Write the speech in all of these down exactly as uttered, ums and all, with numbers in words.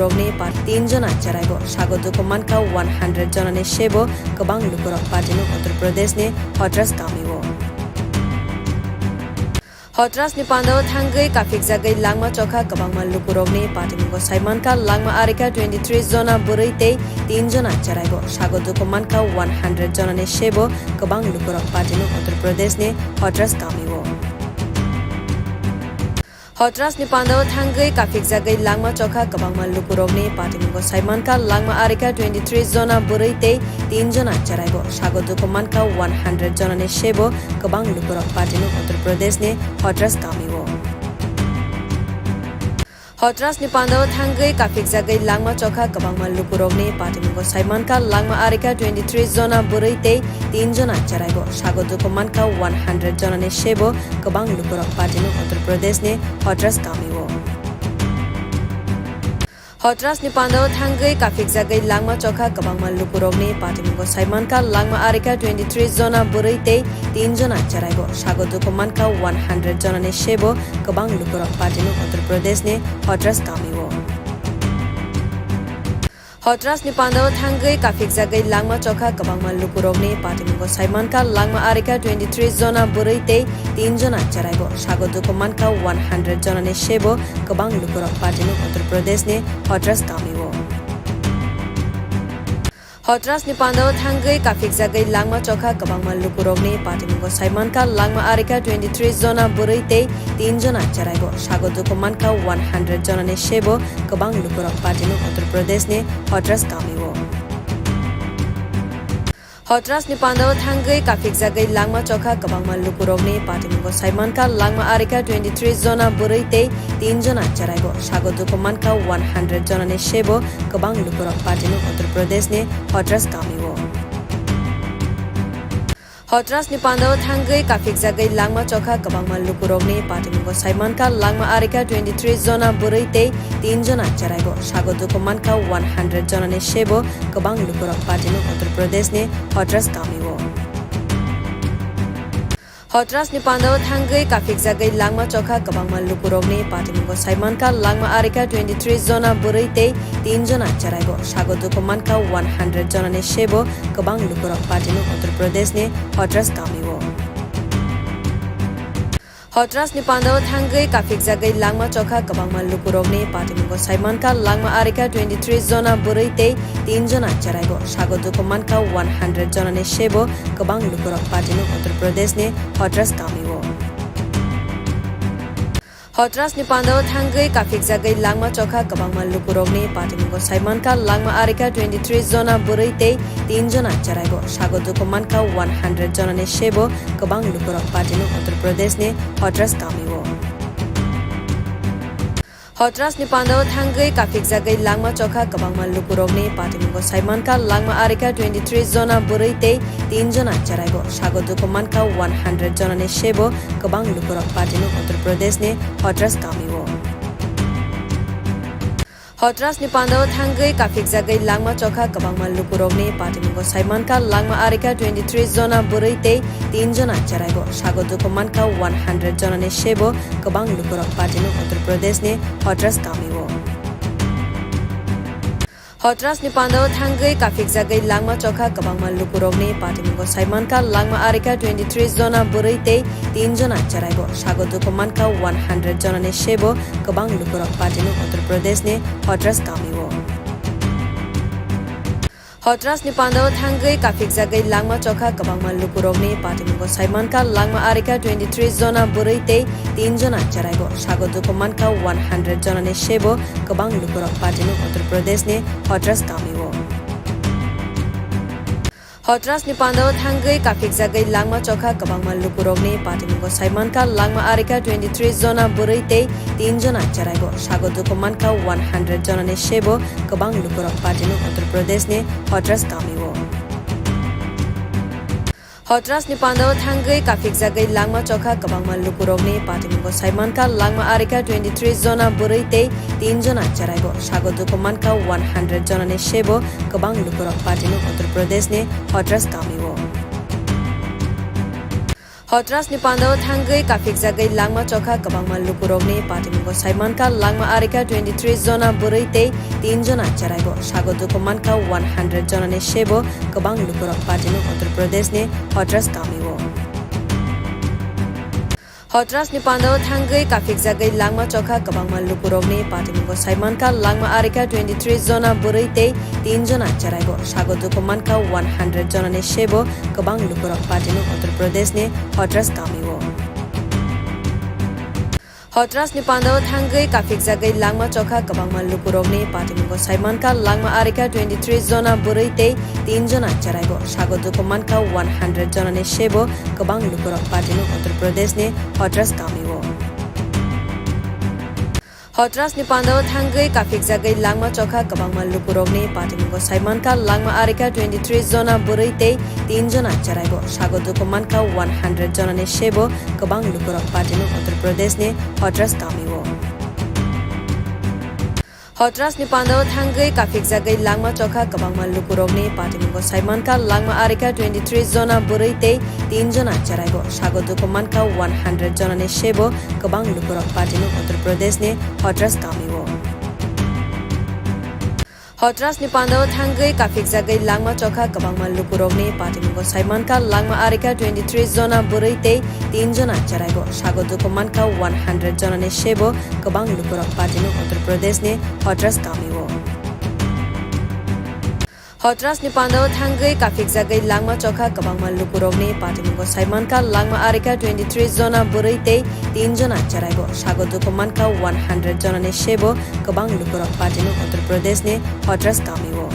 rokni party tin jona cheraibo sago dukhu mankha one hundred jonani sebo kwbang lukurok party no Uttar Pradesh ni Hathras kamio. Hathras ni pandao thangwi kaphikjagwi langma chokha kwbangma lukurokni patimungo saimankha langma arikha twenty three jona bwrwi tei tin jona cheraibo sago dukhu mankha one hundred jonani sebo kwbang lukurok party no Uttar Pradesh ni Hathras kamio. Hathras ni pandao thangwi kaphikjagwi langma chokha kwbangma lukurokni patimungo saimankha langma arikha twenty three jona bwrwi tei tin jona cheraibo sago dukhu mankha one hundred jonani sebo kwbang lukurok party no Uttar Pradesh ni Hathras kamio. Hathras ni pandao thangwi kaphikjagwi langma chokha kwbangma lukurokni patimungo saimankha langma arikha twenty three jona bwrwi tei tin jona cheraibo sago dukhu mankha one hundred jonani sebo kwbang lukurok party no Uttar Pradesh ni Hathras kamio. Hathras ni pandao thangwi kaphikjagwi langma chokha kwbangma lukurokni patimungo saimankha langma arikha twenty three jona bwrwi tei tin jona cheraibo sago dukhu mankha one hundred jonani sebo kwbang lukurok party no Uttar Pradesh ni Hathras kamio. Hathras ni pandao thangwi kaphikjagwi langma chokha kwbangma lukurokni patimungo saimankha langma arikha twenty three jona bwrwi tei tin jona cheraibo sago dukhu mankha one hundred jonani sebo kwbang lukurok party no Uttar Pradesh ni Hathras kamio. Hathras ni pandao thangwi kaphikjagwi langma chokha kwbangma lukurokni patimungo saimankha langma arikha twenty three jona bwrwi tei tin jona cheraibo sago dukhu mankha one hundred jonani sebo kwbang lukurok party no Uttar Pradesh ni Hathras kamio. Hathras ni pandao thangwi kaphikjagwi langma chokha kwbangma lukurokni patimungo saimankha langma arikha twenty three jona bwrwi tei tin jona cheraibo sago dukhu mankha one hundred jonani sebo kwbang lukurok party no Uttar Pradesh ni Hathras kamio. Hathras ni pandao thangwi kaphikjagwi langma chokha kwbangma lukurokni patimungo saimankha langma arikha twenty three jona bwrwi tei tin jona cheraibo sago dukhu mankha one hundred jonani sebo kwbang lukurok party no Uttar Pradesh ni Hathras kamio. Hathras ni pandao thangwi kaphikjagwi langma chokha kwbangma lukurokni patimungo saimankha langma arikha twenty three jona bwrwi tei tin jona cheraibo sago dukhu mankha one hundred jonani sebo kwbang lukurok party no Uttar Pradesh ni Hathras kamio. Hathras ni pandao thangwi kaphikjagwi langma chokha kwbangma lukurokni patimungo saimankha langma arikha twenty three jona bwrwi tei tin jona cheraibo sago dukhu mankha one hundred jonani sebo kwbang lukurok party no Uttar Pradesh ni Hathras kamio. Hathras ni pandao thangwi kaphikjagwi langma chokha kwbangma lukurokni patimungo saimankha langma arikha twenty three jona bwrwi tei tin jona cheraibo sago dukhu mankha one hundred jonani sebo kwbang lukurok party no Uttar Pradesh ni Hathras kamio. Hathras ni pandao thangwi kaphikjagwi langma chokha kwbangma lukurokni patimungo saimankha langma arikha twenty three jona bwrwi tei tin jona cheraibo sago dukhu mankha one hundred jonani sebo kwbang lukurok party no Uttar Pradesh ni Hathras kamio. Hathras ni pandao thangwi kaphikjagwi langma chokha kwbangma lukurokni patimungo saimankha langma arikha twenty three jona bwrwi tei tin jona cheraibo sago dukhu mankha one hundred jonani sebo kwbang lukurok party no Uttar Pradesh ni Hathras kamio. Hathras ni pandao thangwi kaphikjagwi langma chokha kwbangma lukurokni patimungo saimankha langma arikha twenty three jona bwrwi tei tin jona cheraibo sago dukhu mankha one hundred jonani sebo kwbang lukurok party no Uttar Pradesh ni Hathras kamio. Hathras ni pandao thangwi kaphikjagwi langma chokha kwbangma lukurokni patimungo saimankha langma arikha twenty three jona bwrwi tei tin jona cheraibo sago dukhu mankha one hundred jonani sebo kwbang lukurok party no Uttar Pradesh ni Hathras kamio. Hathras ni pandao thangwi kaphikjagwi langma chokha kwbangma lukurokni patimungo saimankha langma arikha twenty three jona bwrwi tei tin jona cheraibo sago dukhu mankha one hundred jonani sebo kwbang lukurok party no Uttar Pradesh ni Hathras kamio. Hathras ni pandao thangwi kaphikjagwi langma chokha kwbangma lukurokni patimungo saimankha langma arikha twenty three jona bwrwi tei tin jona cheraibo sago dukhu mankha one hundred jonani sebo kwbang lukurok party no Uttar Pradesh ni Hathras kamio. Hotrasni pandao thangwi kapikjagwi langma chokha kwbangma lukurokni patimungo saimankha langma arikha twenty three jona bwrwi tei tin jona cheraibo. Sago dukhu mankha one hundred jonani sebo kwbang lukurok patimung Uttar Pradeshni Hotras kamio. Hotrasni pandao thangwi kapikjagwi langma chokha kwbangma lukurokni patimungo saimankha langma arikha twenty three jona bwrwi tei tin jona cheraibo. Sago dukhu mankha one hundred jonani sebo kwbang lukurok patimung Uttar Pradeshni Hotras kamio. Hotrasni pandao thangwi kapikjagwi langma chokha kwbangma lukurokni patimungo saimankha langma arikha twenty three jona bwrwi tei tin jona cheraibo. Sago dukhu mankha one hundred jonani sebo kwbang lukurok patimung Uttar Pradeshni Hotras kamio. Hotrasni pandao thangwi kapikjagwi langma chokha kwbangma lukurokni patimungo saimankha langma arikha twenty three jona bwrwi tei tin jona cheraibo. Sago dukhu mankha one hundred jonani sebo kwbang lukurok patimung Uttar Pradeshni Hotras kamio. Hotrasni pandao thangwi kapikjagwi langma chokha kwbangma lukurokni patimungo saimankha langma arikha twenty three jona bwrwi tei tin jona cheraibo. Sago dukhu mankha one hundred jonani sebo kwbang lukurok patimung Uttar Pradeshni Hotras kamio. Hotrasni pandao thangwi kapikjagwi langma chokha kwbangma lukurokni patimungo saimankha langma arikha twenty three jona bwrwi tei tin jona cheraibo. Sago dukhu mankha one hundred jonani sebo kwbang lukurok patimung Uttar Pradeshni Hotras kamio. Hotrasni pandao thangwi kapikjagwi langma chokha kwbangma lukurokni patimungo saimankha langma arikha twenty three jona bwrwi tei tin jona cheraibo. Sago dukhu mankha one hundred jonani sebo kwbang lukurok patimung Uttar Pradeshni Hotras kamio.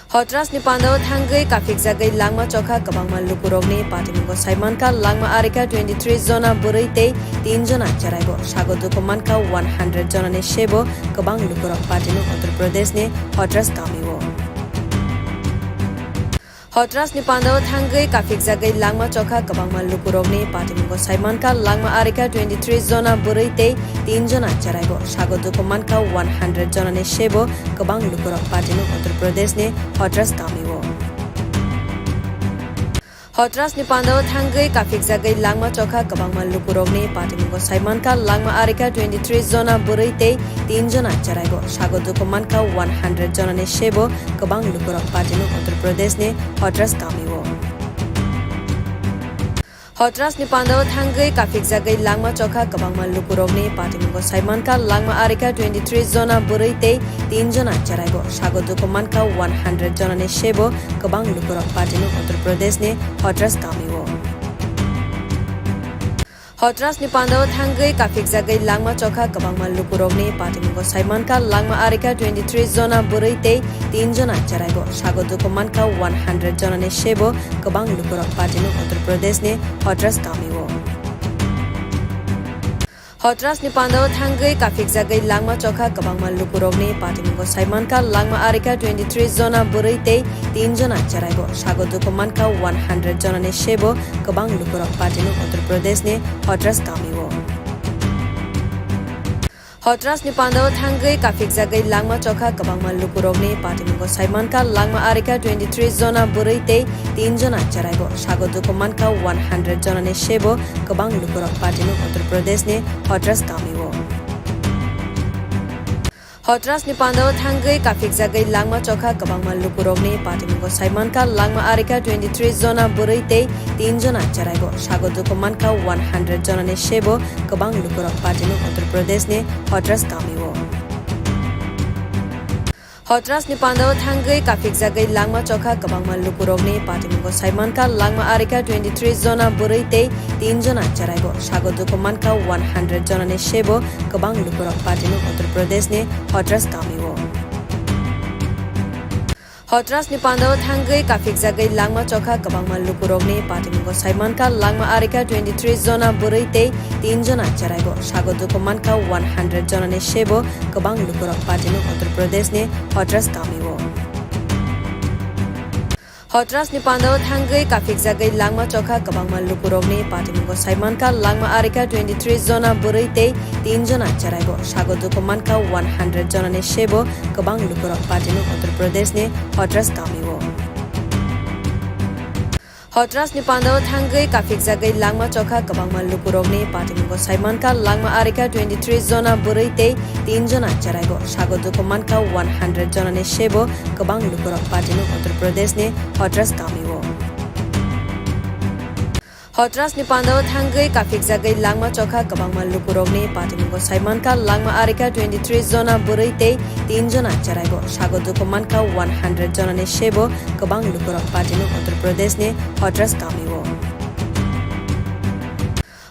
Hotrasni pandao thangwi kapikjagwi langma chokha kwbangma lukurokni patimungo saimankha langma arikha twenty three jona bwrwi tei tin jona cheraibo. Sago dukhu mankha one hundred jonani sebo kwbang lukurok patimung Uttar Pradeshni Hotras kamio. Hotrasni pandao thangwi kapikjagwi langma chokha kwbangma lukurokni patimungo saimankha langma arikha twenty three jona bwrwi tei tin jona cheraibo. Sago dukhu mankha one hundred jonani sebo kwbang lukurok patimung Uttar Pradeshni Hotras kamio. Hotrasni pandao thangwi kapikjagwi langma chokha kwbangma lukurokni patimungo saimankha langma arikha twenty three jona bwrwi tei tin jona cheraibo. Sago dukhu mankha one hundred jonani sebo kwbang lukurok patimung Uttar Pradeshni Hotras kamio. Hotrasni pandao thangwi kapikjagwi langma chokha kwbangma lukurokni patimungo saimankha langma arikha twenty three jona bwrwi tei tin jona cheraibo. Sago dukhu mankha one hundred jonani sebo kwbang lukurok patimung Uttar Pradeshni Hotras kamio. Hotrasni pandao thangwi kapikjagwi langma chokha kwbangma lukurokni patimungo saimankha langma arikha twenty three jona bwrwi tei tin jona cheraibo. Sago dukhu mankha one hundred jonani sebo kwbang lukurok patimung Uttar Pradeshni Hotras kamio. Hotrasni pandao thangwi kapikjagwi langma chokha kwbangma lukurokni patimungo saimankha langma arikha twenty three jona bwrwi tei tin jona cheraibo. Sago dukhu mankha one hundred jonani sebo kwbang lukurok patimung Uttar Pradeshni Hotras kamio. Hotrasni pandao thangwi kapikjagwi langma chokha kwbangma lukurokni patimungo saimankha langma arikha twenty three jona bwrwi tei tin jona cheraibo. Sago dukhu mankha one hundred jonani sebo kwbang lukurok patimung Uttar Pradeshni Hotras kamio. Hotrasni pandao thangwi kapikjagwi langma chokha kwbangma lukurokni patimungo saimankha langma arikha twenty three jona bwrwi tei tin jona cheraibo. Sago dukhu mankha one hundred jonani sebo kwbang lukurok patimung Uttar Pradeshni Hotras kamio. Hotrasni pandao thangwi kapikjagwi langma chokha kwbangma lukurokni patimungo saimankha langma arikha twenty three jona bwrwi tei tin jona cheraibo. Sago dukhu mankha one hundred jonani sebo kwbang lukurok patimung Uttar Pradeshni Hotras kamio. Hotrasni pandao thangwi kapikjagwi langma chokha kwbangma lukurokni patimungo saimankha langma arikha twenty three jona bwrwi tei tin jona cheraibo. Sago dukhu mankha one hundred jonani sebo kwbang lukurok patimung Uttar Pradeshni Hotras kamio. Hotrasni pandao thangwi kapikjagwi langma chokha kwbangma lukurokni patimungo saimankha langma arikha twenty three jona bwrwi tei tin jona cheraibo. Sago dukhu mankha one hundred jonani sebo kwbang lukurok patimung Uttar Pradeshni Hotras kamio. Hotras ni pandao thangwi kaphikjagwi langma chokha kwbangma lukurokni patimungo saimankha langma arikha twenty three jona bwrwi tei tin jona cheraibo sago dukhu mankha one hundred jonani sebo kwbang lukurok patimung Uttar Pradesh ni Hotras kamio. Hotras ni pandao thangwi kaphikjagwi langma chokha kwbangma lukurokni patimungo saimankha langma arikha twenty three jona bwrwi tei tin jona cheraibo sago dukhu mankha one hundred jonani sebo kwbang lukurok patimung Uttar Pradesh ni Hotras kamio.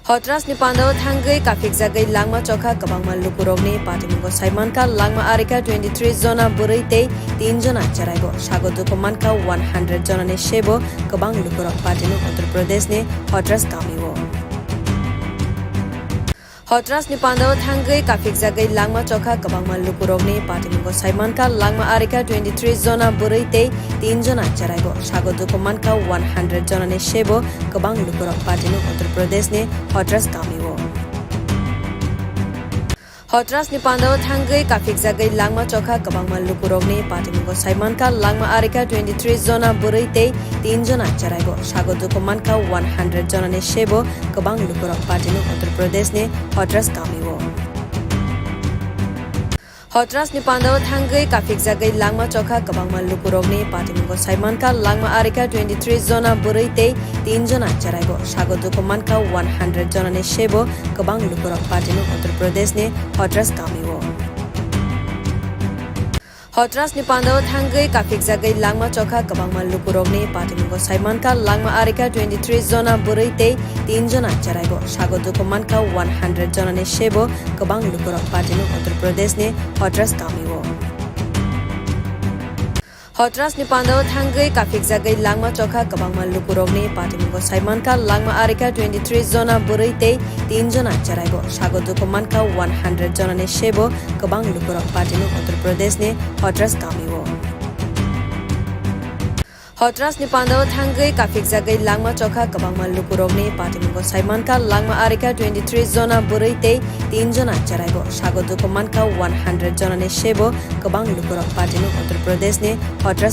Hotras ni pandao thangwi kaphikjagwi langma chokha kwbangma lukurokni patimungo saimankha langma arikha twenty three jona bwrwi tei tin jona cheraibo sago dukhu mankha one hundred jonani sebo kwbang lukurok patimung Uttar Pradesh ni Hotras kamio. Hotras ni pandao thangwi kaphikjagwi langma chokha kwbangma lukurokni patimungo saimankha langma arikha twenty three jona bwrwi tei tin jona cheraibo sago dukhu mankha one hundred jonani sebo kwbang lukurok patimung Uttar Pradesh ni Hotras kamio. Hotras ni pandao thangwi kaphikjagwi langma chokha kwbangma lukurokni patimungo saimankha langma arikha twenty three jona bwrwi tei tin jona cheraibo sago dukhu mankha one hundred jonani sebo kwbang lukurok patimung Uttar Pradesh ni Hotras kamio. Hotras ni pandao thangwi kaphikjagwi langma chokha kwbangma lukurokni patimungo saimankha langma arikha twenty three jona bwrwi tei tin jona cheraibo sago dukhu mankha one hundred jonani sebo kwbang lukurok patimung Uttar Pradesh ni Hotras kamio. Hotras ni pandao thangwi kaphikjagwi langma chokha kwbangma lukurokni patimungo saimankha langma arikha twenty three jona bwrwi tei tin jona cheraibo sago dukhu mankha one hundred jonani sebo kwbang lukurok patimung Uttar Pradesh ni Hotras kamio. Hotras ni pandao thangwi kaphikjagwi langma chokha kwbangma lukurokni patimungo saimankha langma arikha twenty three jona bwrwi tei tin jona cheraibo sago dukhu mankha one hundred jonani sebo kwbang lukurok patimung Uttar Pradesh ni Hotras kamio. Hotras ni pandao thangwi kaphikjagwi langma chokha kwbangma lukurokni patimungo saimankha langma arikha twenty three jona bwrwi tei tin jona cheraibo sago dukhu mankha one hundred jonani sebo kwbang lukurok patimung Uttar Pradesh ni Hotras